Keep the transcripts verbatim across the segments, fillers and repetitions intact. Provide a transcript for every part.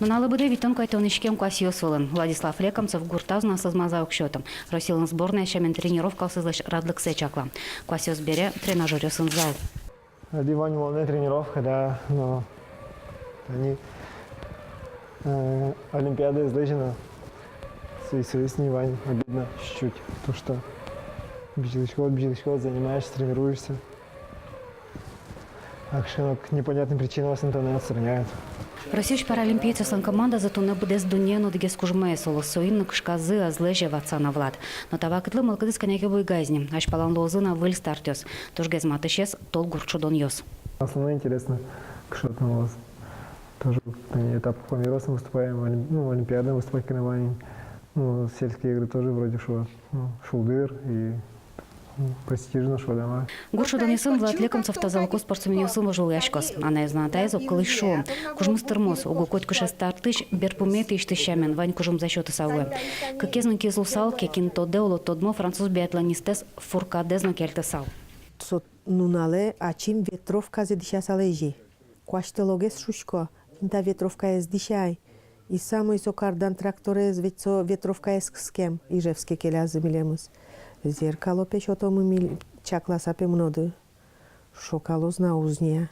Нуналлы быдэ витьтон-куатьтон иськем куасъёс вылын. Владислав Лекомцев гуртаз но асьсэз маза уг сёты. Россилэн сборнояз сямен тренировкаосызлэсь радлыксэ чакла. Куасъёс бере тренажёръёсын зал. Али вань улонэ тренировка, да, но тани, э, олимпиадаез лэзьыны, со-, соиз ни вань обидно чуть-чуть. То, что бызьылӥськод, бызьылӥськод, занимаешься, тренируешься. А кыӵе ке но непонятной причинаосын тонэ отстраняют. Россиысь паралимпиецъёслэн командазы туннэ быдэс дуннеын одӥгез кужмоез, оло, соин но кышказы ӧз лэзе, ватса на Влад. Но та вакытлы мылкыдыз кӧня ке буйгиз ни. Азьпалан луозы на выль стартъёс. Тужгес матысез — тол гурт шудонъёс. Основное интересно, кыӵе отын луоз. Тоже, тани, этап по миру выступаем, олим-, ну, олимпиадаын выступать карем вань. Ну, сельские игры тоже вроде шуо, ну, шулдыр и, ну, престижно, шуод-а, мар-а. Гурт шудонъёсын Влад Лекомцев тазалыко спортсменъёсын вожвылъяськоз. Анаез но атаез огкылысь шуо: кужмыз тырмоз, уго котькыӵе стартысь берпуметӥысьтыз сямен вань кужымзэ сётыса вуэ. Кыкез но киыз луысал ке, кин тодэ, оло, тодмо француз биатлонистэз Фуркадэз но кельтысал. Со нуналэ ачим ветровказэ дӥсяса лэзи. Куасьтылогес шуисько, кин та ветровкаез дӥся ай. И самой со кардан тракторез, ведь со ветровкаез кыскем, Ижевске келязы милемыз. Зеркало, пе, сётомы миль-, чакласа, пе, мыноды. Шокалоз на, уз ни-а.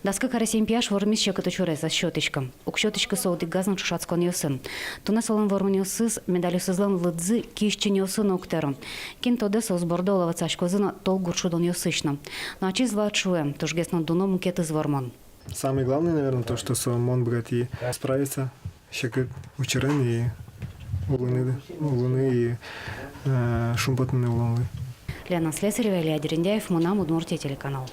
Дас кык аресъем пияш вормиз секыт учырез, ӧз сётӥськы. Уг сётӥськы со одӥгаз но ӵошатсконъёсын. Туннэ солэн вормонъёсыз медальёсызлэн лыдзы киысь чиньыосын но уг тэро. Кин тодэ, соос борды, оло, ватсаськозы на тол гурт шудонъёсысь но. Но ачиз Влад шуэ, тужгес но дуно мукетыз вормон. Самое главное, наверное, то, что со мон быгатӥ справиться секыт учырен и улыны, улыны и, э, шумпотыны улонлы. Лена Слесарева, Илья Дерендяев, «Мынам Удмуртие» телеканал.